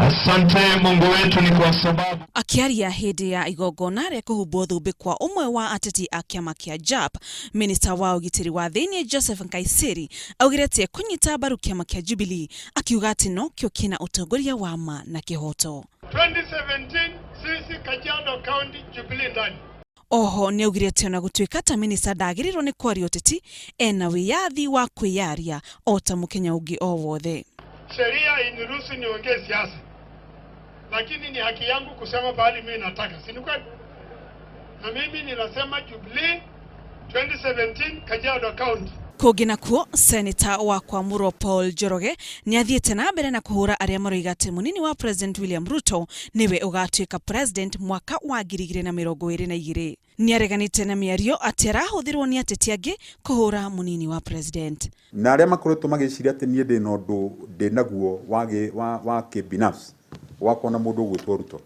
Asante Mungu wetu ni kwa sababu Akĩaria hĩndĩ ya igongona rĩa kũhumbwo thũmbĩ kwa ũmwe wa ateti a kĩama kĩa JAP, minista wa ũgitĩri wa thĩinĩ Joseph Nkaissery augire atĩ ekũnyita mbaru kĩama kĩa Jubilee, akiuga atĩ nokĩo kĩna ũtongoria wa ma na kĩhoto. 2017 sisi Kajiado County Jubilee ndani. Oho nĩaugire atĩ ona gũtuĩka ta minista ndagĩrĩirwo nĩ kwaria ũteti, ena wĩyathi wa kwĩyaria o ta mũkenya ũngĩ o wothe. Sheria iniruhusu niongee siasa, lakini ni haki yangu kusema pahali mimi nataka, si ni kweli? Na mimi ninasema Jubilee 2017 Kajiado County. Kũngĩ nakuo, Seneta wa Kwamũrwo Paul Njoroge nĩathiĩte na mbere na kũhũra arĩa maroiga atĩ mũnini wa President William Ruto nĩwe ũgatuĩka President mwaka wa 2022. Nĩareganĩte na mĩario atĩ arahũthĩrwo nĩ ateti angĩ kũhũra mũnini wa President. Na arĩa makoretwo magĩciria atĩ niĩ ndĩna ũndũ ndĩnaguo wa wa wa kĩbinafsi wakwa na mũndũ ũgwĩtwo Ruto,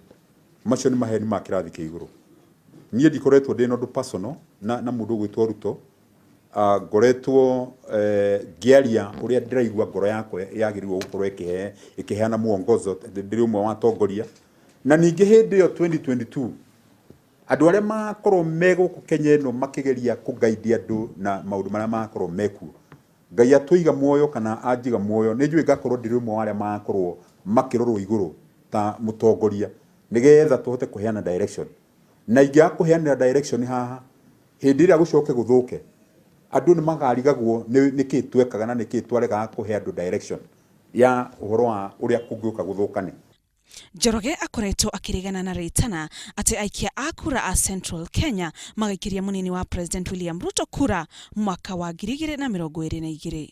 macio nĩ maheni ma kĩrathi kĩa igũrũ. Niĩ ndikoretwo ndĩna ũndũ personal na na mũndũ ũgwĩtwo Ruto, ngoretwo ngĩaria ũrĩa ndĩraigua ngoro yakwa yagĩrĩirwo gũkorwo ĩkĩhe ĩkĩheana mwongozo ndĩrĩ ũmwe wa atongoria. Na ningĩ hĩndĩ ĩyo 2022 andũ arĩa makorwo me gũkũ Kenya ĩno makĩgeria kũ guide andũ na maũndũ marĩa makorwo mekuo, Ngai atũiga muoyo kana anjiga muoyo, nĩ njũĩ ngakorwo ndĩrĩ ũmwe wa arĩa magakorwo makĩrorwo igũrũ ta mũtongoria nĩgetha tũhote kũheana direction. Na ingĩaga kũheanĩra direction haha, hĩndĩ ĩrĩa gũcoke gũthũke, andũ nĩ makarigagwo nĩ nĩkĩ twekaga na nĩkĩ twaregaga kũhe andũ direction ya ũhoro wa ũrĩa kũngĩũka gũthũkane. Njoroge akoretwo akĩregana na rĩtana atĩ aikia a kura a Central Kenya magaikĩria mũnini wa President William Ruto kura mwaka wa 2022.